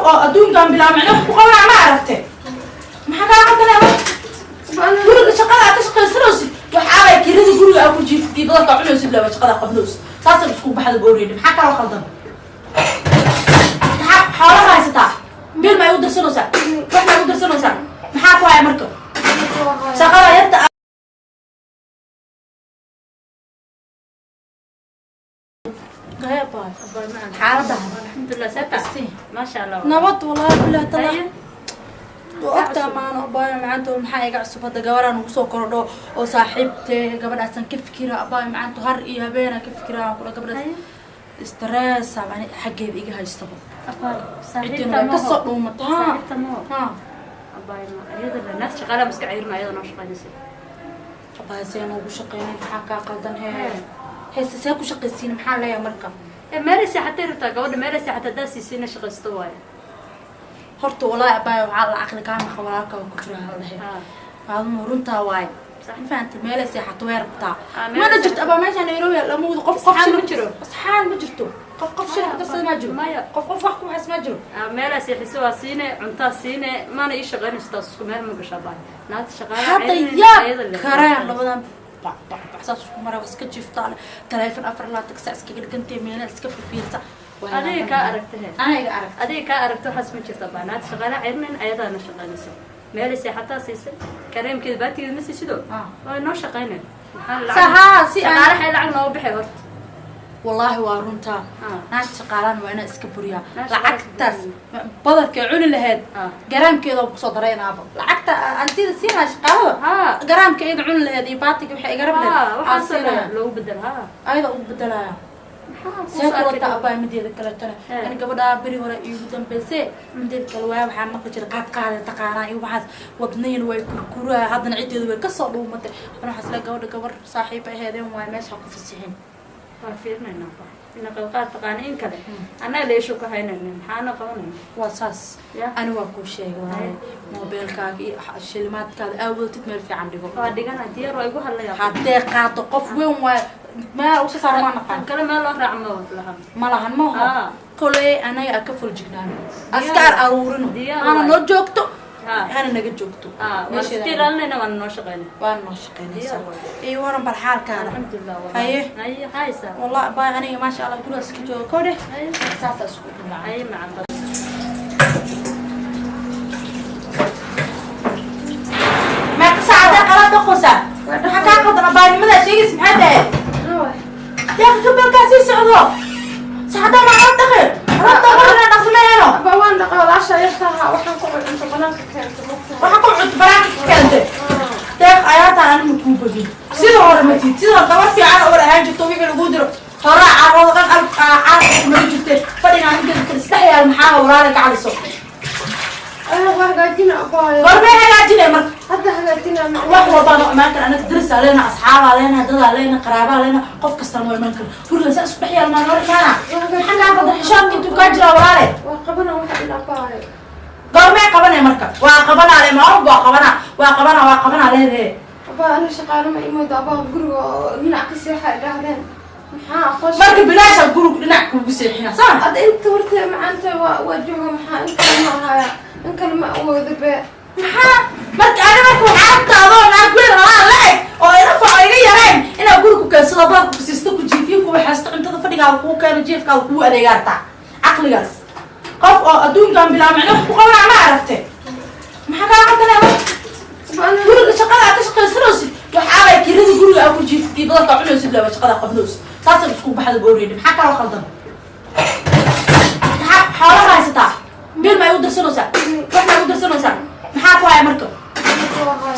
Oo adduunkan bilaa micno wax ku qabanaa, ma aragte? Maxaa kaa qaldanaya marka? Guriga shaqada aad ka shaqaysanaysid, waxaabay kirada guriga aa ku jiiftid, badarka cunaysid, laba shaqada qabnaysid, saasa isku baxda booreyni. Maxaa kaloo qaldan? Maxaa xoolo haysataa? Bill ma ay u dirsanaysaa? Wax ma ay u dirsanaysaa? Maxaa ku haya marka shaqada yarta? Xaaladaha? Alxamdulilah, seeta, maasha Allah. Nabad, wallahi bilah tala waa ogtaa maano. Abaayo macaanto, maxaa iga cusub hadda? Gabaraan ugu soo korodho oo saaxiibtee, gabadhaasaan ka fikira, abaayo macaanto, har iyo habeenaan ka fikiraa kula gabadhaas. Stress ani xaggeeda iga haystaba. Cidina way kasoo dhuumato, ha. Saaxiibta mo? Ha. Abay, ma iyada la naas shaqaala maska cayrina, iyada noo shaqaynaysa. Abaayo, see noogu shaqeynay? Maxaa kaa qaldan? Hee heese, see ku shaqaysiin? Maxaa leeyahay marka? Ee meelay seexatay rabtaa gabadha, meelay seexatay haddaa siisayna shaqaysto waaye. Horta walaahi abaayo, waxaa la caqli kaa maqa walaalka ku jira hal dhehe. Aaduma runtaa waaye, ma fahanta? Meelay seexato way rabtaa. Meel mana jirto abaa, meesha Nairobi lama wado qof qof Asxaan shilin ma jiro. Asxaan ma jirto. Qof qof shilin ku darsada ma jiro. Maya. Qof qof wax ku xas ma jiro. Meelaa seexiso waa siine, cuntaa siine, maana ii shaqaynayso. Taas isku meel ma gashaa baa naagta shaqaala Hadda cayrina, yaa iyada le. Kareen labadan bac bac bac saas isku mara, iska jiiftaa, taleefon 24 saac iskaga dhigantay, meelaha iska fifiirsa. Adiga kaa aragta he. Aniga aragta. Adiga kaa aragta, waxaas ma jirta baa. Naagta shaqaala cayrinayn, ayadaana shaqaynayso. Meelay seexataa siisay, kareemkeeda baatigeeda ma siisido. Waa noo shaqaynay. Maxaa Sahaa, si aan- shaqaalaha lacag nooga baxay horta? Wallaahi waa runtaa. Naagta shaqaalaan waa inaa iska buriyaa. Naag shaqaala iska Lacagtaas buriyaa. badarkay cuni lahayd, garaamkeeda kusoo daraynaaba lacagta antida siinaa shaqaalada. Garaamka iyada cuni lahayd iyo baatiga waxay iga rab lahayd aan waxaasoo siinaya. dhan loogu bedel ha. Ayada ugu bedelaya. Maxaa See kuusoo kulata arkay? Abaa, mideeda kaletana ani gabadhaa beri hore iigu dambeysay. Mideeda kale waa waxaa maqli jira qaad qaada taqaanaa iyo waxaas, wadniina way kurkuraa. Haddana ciddeedu way kasoo dhuumatay. Haddana waxaas le gabadha gabar saaxiiba aheedeen waay, meesha ku fasixin. Waan fiirinaynaa ba ina qalqaad taqaana in kale, annaga leesho ka haynayna, maxaana qabanayna? Waa saas. Ya. Ani waa kuu sheegay walahi, moobeelkaaga iyo shilimaadkaada aawoodid meel fiican dhigo. Waa dhigana, diyaar, waa igu hadlaya. Haddee qaado qof weyn waay, meel usa saara maa naqaan. Tan kale meel loo raaco ma laha. Ma lahan maho. Koley anaga a ka foljignaano, askaar aruurino. Diyaar hana waay. Noo joogto. Hana naga joogto. Waan Meesheeda iska ilaalinayna, waana noo shaqaynay. Waana noo shaqaynaysaa. Diyaar waay. Iyo waran bal xaalkaada. Alxamdulilah. Haye. Haye, haysa. Wallahi baa aniga maasha Allah gurigaas ka jooga kodhe. Haye. Saasaa isku dhinaca. Haye macan. Meeqa saacadee qalad dhaqosaa? Maxaa kaa qaldan? Abaanimadaa sheegaysa maxaa tahay? Deeqa, gabalkaa sii socdo, saacaddaa ma qalad dhaqe? Qalad dhaqo dhaqmeeno. Abaa, waan dhaqa, walaasha yartaha waxaan ku cunto banaanka keento, mogtahay. Waxaa ku cunto banaanka ka keentay. Deeq, ayaataan anima kuu bagin. Sida hore ma tiid, sida hore gabar fiican oo ahaan jirto, wixii lagu diro horaa carooda dhan alf caarka kumari jirtay. Fadhigaan inteeda kale isdhex yaal, maxaa walaala ka caliso? Waa hagaajina, abaayo. Gormee hagaajinay marka? Hadda hagaajina. Wax walbaa noo imaan kara. Anaga darisaa leena, asxaabaa leena, dadaa leena, qaraabaa leena, qof kastaa noo imaan kara. Gurigan saa isku dhex yaal maa noo imaana? Maxaa kaa qaldan? Xishoodka intuu kaa jiraa, walaale? Waa qabana waxa dhan, abaayo. Goormee qabanay marka? Waa qabanaa le maalin, waa qabanaa, waa qabanaa, waa qabanaa leedahe. Abaa, ana shaqaalo ma imoodo, abaa, guriga oo dhinac ka seexa idhaahdeen, maxaa foosha? Marka bilaasha gurigu dhinac kuugu seexina saa. Hadda inta horta macaanta waa jooga, maxaa in kale ma ahaya, in kale ma awoodo be. Maxaa marka ani marka waxaa rabta adoo naag weyn anaa la eg oo ina faco iga yareen inaa guri ku keensado, baarka ku siisto, ku jiifiyo, kuwa xeesto, cuntada fadhigaada kuu keeno, jiifkaada kugu adeegaartaa. Caqligaas qof oo adduunkan bilaa micno wax ku qabanaa, ma aragte? Maxaa kaa qaldanaya marka? Guriga shaqada aad ka shaqaysanaysid, waxaabay kirada guriga aa ku jiiftid, badarka cunaysid, laba shaqada qabnaysid, saasa isku baxda booreyni. Maxaa kaloo qaldan? Maxaa xoolo haysataa? Bill ma ay u dirsanaysaa? Wax ma ay u dirsanaysaa? Maxaa ku haya marka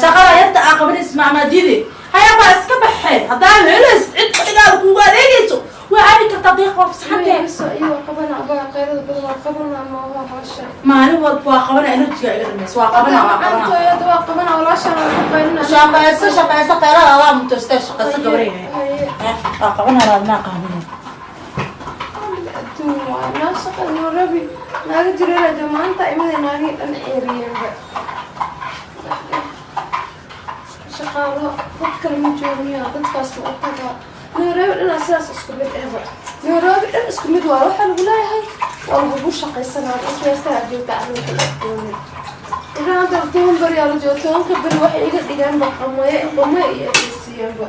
shaqada yarta aa qabanaysid? Maamaadiide hayaabaa iska baxee. Haddaa helaysid cid fadhigaada kuugu adeegayso, waa aadi kartaa. Deeq, waa fasaxantee. Iyadoo qabana, abaa, qaylada badan waa qabana ma waa hawsha. Maalin walba waa qabana, energy ga iga dhamaysa. Waa qabana, waa qabana. Macaantooyada waa qabana, walaashaan waa ku qaylina. Shaqayso, shaqayso, qaylada adaa mutastee, shaqayso gabarayga. Waa qabanaa, maa qaanin. Adduun waay naa shaqa Nairobi naaga jireeraja maanta imaday, naagii dhan ceeriyeenba. Shaqaalo dad kale ma joogniya, dadkaas ma u tagaa? Nairobi dhanaa sidaas isku mid ehba, Nairobi dhan isku mid waa. Waxaa lagu leeyahay Waa lagugu shaqaysanaa isweertaa joogta carruurta dhexdooda. Ilaa hadda 10 beri aa la jooga, 10-ka beri waxay iga dhigeenba qamaye qamaye iyo siiyeenba.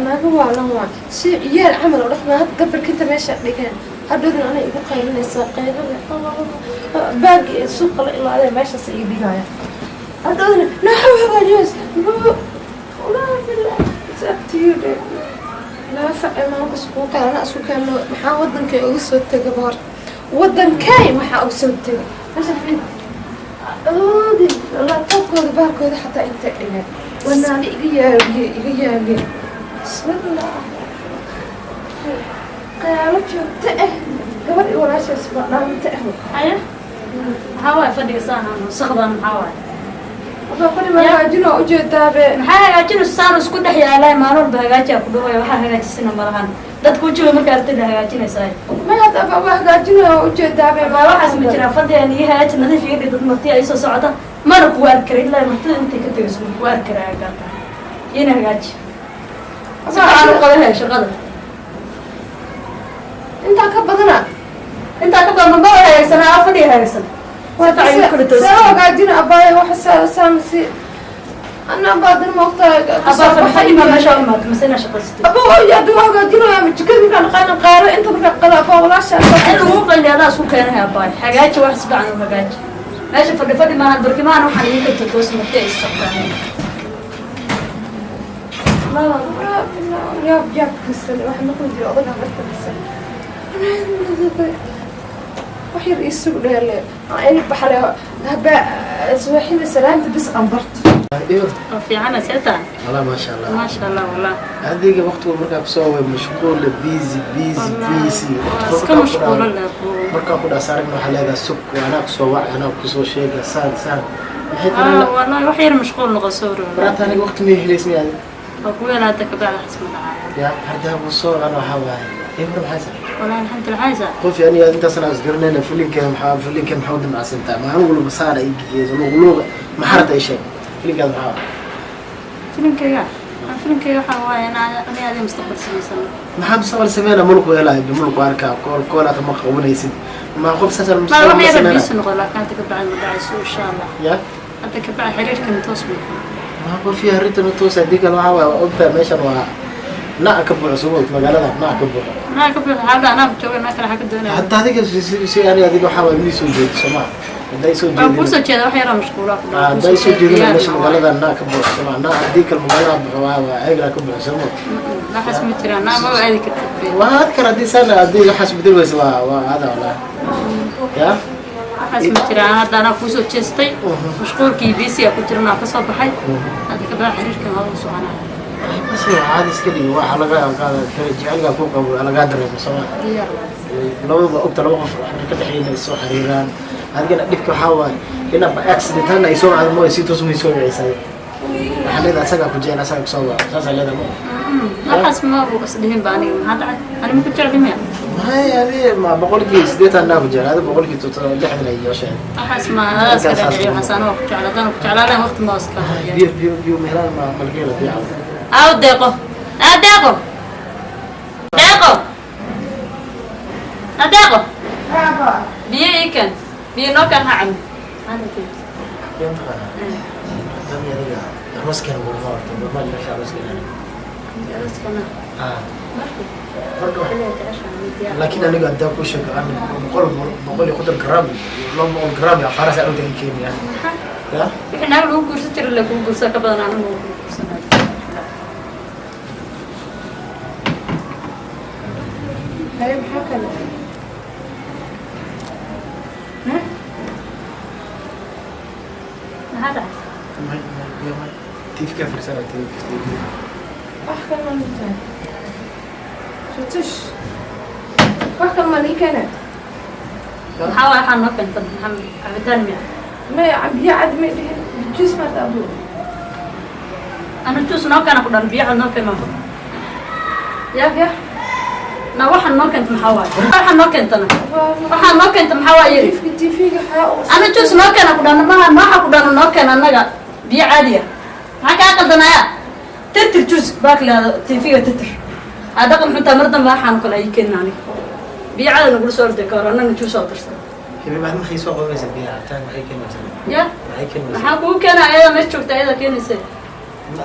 Naaga waalan waa si ciyaal camal oo dhaqmaa hadda barkinta meesha dhigeen, hadhowdana anay igu qaylinaysaa qaylada baagi ee suuqa la imaadeen meeshaas ii dhigaya, hadhowdana naaxa hagaajiyeys. It's up to you de. Laba facil maanka iskugu keen, anaa isku keeno. Maxaa wadankay uga soo tegay horta? Wadankay maxaa uga soo tegay? Meesha fiid oodi laptopkooda baarkooda xataa intay dhigeen wanaana iga yaabiye, iga yaabiye. Bismillah, qayaalo joogto ah, gabar iyo walaashaas baa dhaanta ah. Haya, maxaa waaye fadhiga saan wasaqdan? Maxaa waaye? Waxaa fadhi ma hagaajinoo ujeedaabe. Maxaa hagaajinaysa? Saan isku dhex yaalay maalin walba hagaajiyaa ku dhawaya. Waxaa hagaajisana malahan, dadku wejiga markaa artida hagaajinaysaa. May, hadda waa hagaajinoo ujeedaabe. Ma waxaas ma jiraa. Fadhigan iyo hagaaji, nadiif iga dhig. Dad marti ay soo socota mana kugu arki kara ilaa martida intay ka tegayso, ma kugu arki karaa gaarta. Iyana hagaaji si fiican u qabanaya shaqada. Intaa ka badana. Intaa ka badan maba hagaagsanaa, fadhiga hagaagsan si fiican igu kala See toosi. Hagaajina abaaye, waxa saan si anaa baadan moogtahay. Abaa, fadhi fadhi ma meesha u imaato mase inaa shaqaysato? Aba, hadda waa hagaajinaya ma jikada markaan qaadan qaaro inta markaan qada abaa walaasha. In lagu qayli adaa isku keenahay. Abaay, hagaaji wax si fiican u hagaaji meesha. Fadhi fadhi maahan, barkimahan waxaan idin kala toos marti ay socdaan. Yaab yaabkiisan waxa noqon jira odaga habartadiisa. Wax yar isugu dheerle in baxle haba subaxida salaanta bis aan barto. Oo fiicana seeta. Wallah, maasha Allah. Maasha Allah, wallah. Adiga waqtigu markaa kusoo way mashquul, busy, busy, busy. Waa iska mashquulo leh. Markaa ku dhaas aragna waxaa leedahay sug, anaa kusoo wacay, anaa kusoo sheega saan saan. Maxay tahay? Wallahi wax yar mashquul noqo soo rogo. Baraata aniga waqti ma helaysmi adiga. Waa ku weel hadda kabacdi waxas ma dhacaayo. Ya hardaa kusoo ana waxaa waaye. Hore maxay tahay? Wallahi alxamdulillah haysa. Qof aniga intaasna isgaranayna, filinka maxaa, filinka maxaa u damacsantaa? Maalin walba saana ay geyso luuq luuq, maxaa rabta ii sheeg. Filinkaas maxaa? Filimkayga, filimkayga waxaa waaye in ani adiga mustaqbal samaysano. Maxaa mustaqbal sameynaa? Mulku helaayo, mulku arkaa, kool koolaata ma qabanaysid, ma qof saas ma wax mustaqbal yar sameynaa. Biisi noqo, laakiin hadda kabacdi ma dhacayso insha Allah. Ya. Hadda kabacdi xiriirkan toos ma Ma qof ya arrintan toos haddii kale waxaa waaye, waa ogtahay meeshan waa nac ka buuxo, soo moogta magaalada nac ka buuxo. Anaa ka buuxo xaalada, anaa jooga, anaa kale xaa ka doonaya. Hadda adiga si ani adiga waxaa waaye mii soo jeedo soo maa hadday soo Waan kuu jeedin. Soo jeeda, wax yaraa mashquula ku dhaco. Hadday soo jeedin meesha magaalada nac ka buuxo soo maa nac, haddii kale magaalada buuxo waa waa ceeglaa ka buuxo soo moogta. Waxaas ma jiraan, naa maba aadi kartid. Waa ad kale haddii saan haddii waxaas bedel weysa waa ada walaa ya. Waxaas ma jiraan, hadda anaa kuusoo jeestay, mashquulkii bisiga ku jirana waa kasoo baxay. Hadda kabacdi xiriirkan waa u soconaya. Bas waa caadi iska dhigi, waxa laga jecelkaa ku qabo lagaa dareemo soo maa. Diyaar. Labadaba ogta laba qof wax ka dhexeeya inay soo xiriiraan. Adigana dhibka waxaa waaye inaba accident hana ay soo wacdo mooy, si toos may soo wicisa. Waxaa leedahay asagaa ku jecel, asagaa kusoo waco, saasaa leedahay ma. Waxaas ma isdhihin ba aniga. Maxaa dhacay? Ani ma ku jecli miya? May, adi ma 80% naa ku jecel, adi 60% ay jeceshahay. Waxaas ma adaas ka dhaadhiciyo. Waxaas aniga ku jecel, haddana ku jeclaa lahayn waqti ma iska. Biyo biyo biyo mehelaan ma malgeela biyo. Aw deeqo, aa deeqo, deeqo, aa deeqo, biyo ii keen, biyo noo keen, ha cabno. Biyo mataqaanaa dami adiga arooskeena gurma horta gurma jecesha arooskeena. Ah, marka laakiin aniga haddaan ku sheego aan 150 gram, 200 gram iyo afaaraas aan u keenaya ya. Wixii naag lagu guursan jira la kugu guursaa ka badan anigu kugu guursanayo. Haye, maxaa kale? Maxaa dhacay? Tifka firsana tif tif. Wax kale ma jirtaa? Ratush, wax kale ma lii keena? Maxaa waay waxaa noo keentay? Maxaa cabitaan miya? Maya, biyo cad may dhihin, juice maata abu. Anu juus noo keena ku dhan, biyo cad noo keena ya. Ya. Na waxaan noo keenta maxaa waaye? Waxaan noo keentana, waxaan noo keenta maxaa waaye yiri? Tifka tifiga xaa. Ana juus noo keena ku dhan maha, waxa ku dhan noo keena annaga biyo caadiya. Maxaa kaa qaldanaya? Tirtir juus baakliada tv-ga tirtir. Aa dhaqan xuntaa, mar dambe waxaan kale ay keenin aniga. Biyo cada nagula soo orday ka hor, annagna juus oo dirsan. Hibi baad maxay soo qabanaysaa? Biyaha cabitaan maxay keenaysaa? Ya. Maxay keenaysaa? Maxaa kugu keenaa? Ayadaa meesha joogta, ayadaa keenaysa.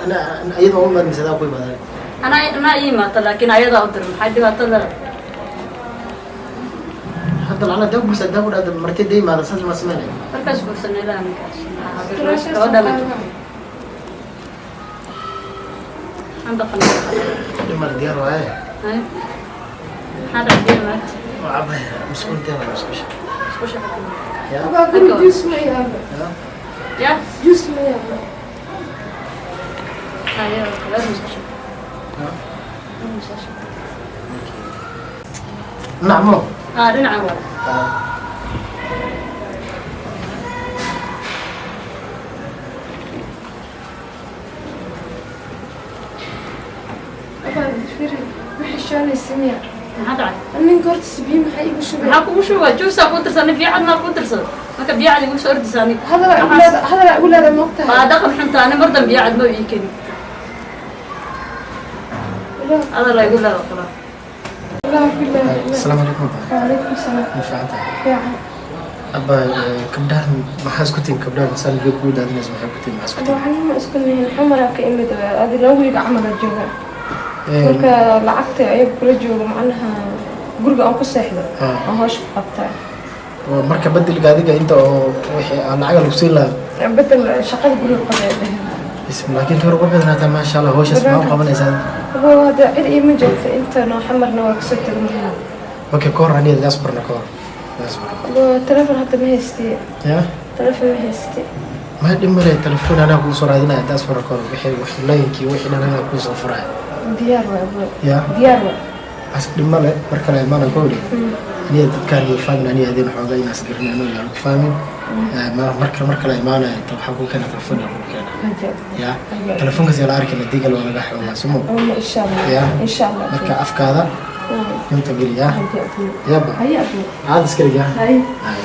Ana iyadoo u imaad mise adaa ku imaadaan? Anaa ii imaata, laakiin ayadaa u diray. Maxay dhibaato leedahay? Hadda lacala daa guursa daa ku dhahda marti day imaada, saas ma sameynay. Markaas guursanay ilaa ninkaas gabadhana joogta aan dhaqan. Dhimar diyaar waaye. Hay. Maxaa dhacay biyo maanta? Oo cabaya musqul, diyaar waaye musqusha. Isku shaqo. Ya. Abaa, guri juus ma yaalo? Ya. Ya. Juus ma yaalo? Haye, aad musqusha. Ya. Musqusha. Nacmo. Ah, dhinacan waa. Abaa, firi, ma xishoonaysa miya? Maxaa dhacay? Ninka hortiisa biyo maxaa iigu shubay? Maxaa kugu shubaa? Juusaa kuu dirsanay, biyo cad maa kuu dirsada? Marka biyo cad igu soo ordaysa aniga. Hadalaa igu leeda, hadalaa igu leeda, moogtahay. Waa dhaqan xunta. Ani mar dambe biyo cad ma ii kenin. Hadal igu leeda kula. Wallaahi billaahi. Asalaamu calaykum. Wacalaykum salaam. Ma fiican tahay? Fiican. Abba, gabdhahan maxaa isku tihin? Gabdhahan masal biyo kugu daadinaysa, maxay ku tihin? Maxaa isku tihin? Waxaan ma isku nihin, xumaraa ka imid. Adi 2 wiig camal aa jooga. Marka lacagta ayaga kula joogo, macnaha guriga aan ku seexdo, aan hawsha ku qabtaa. Oo marka bedelka adiga inta oo wixii aan lacaga lagu siin lahaa. Bedel shaqada guriga qabay dhehen. Bismi, laakiin gabar qurux badan hataa, maasha Allah, hawshaas maxaa u qabanaysaa? Abo, hadda cid iima joogta inta noo xamarna waa kasoo tegay marna. Okay, ka hor aniga daas barna, ka hor daas barna. Abo, telefon hadda ma haysti. Ya. Telefon ma haysti. Ma dhib male, telefoon anaa kuu soo raadinaya. Daas barna ka hor wixii wax laynkii wixii dhan anaa kuu soo furaya. Diyaar waa, abo. Ya. Diyaar waa. As dhib male, mar kale imaana ka weli aniga dadkaan iyo fahmin, aniga adin xoogaa inaas garin anuu yaan ku fahmin. Mar kale imaanaya ta waxaa kuu keena telefoon yaa kuu keena. Haja. Ya, telefoonkaas yaa la arkayna digal waa laga xoogaa sumo. Insha Allah. Ya. Insha Allah. Marka afkaada inta geli ya. Haja, abo. Yaba. Haya, abo. Caad iska dhig ya. Hay. Hay.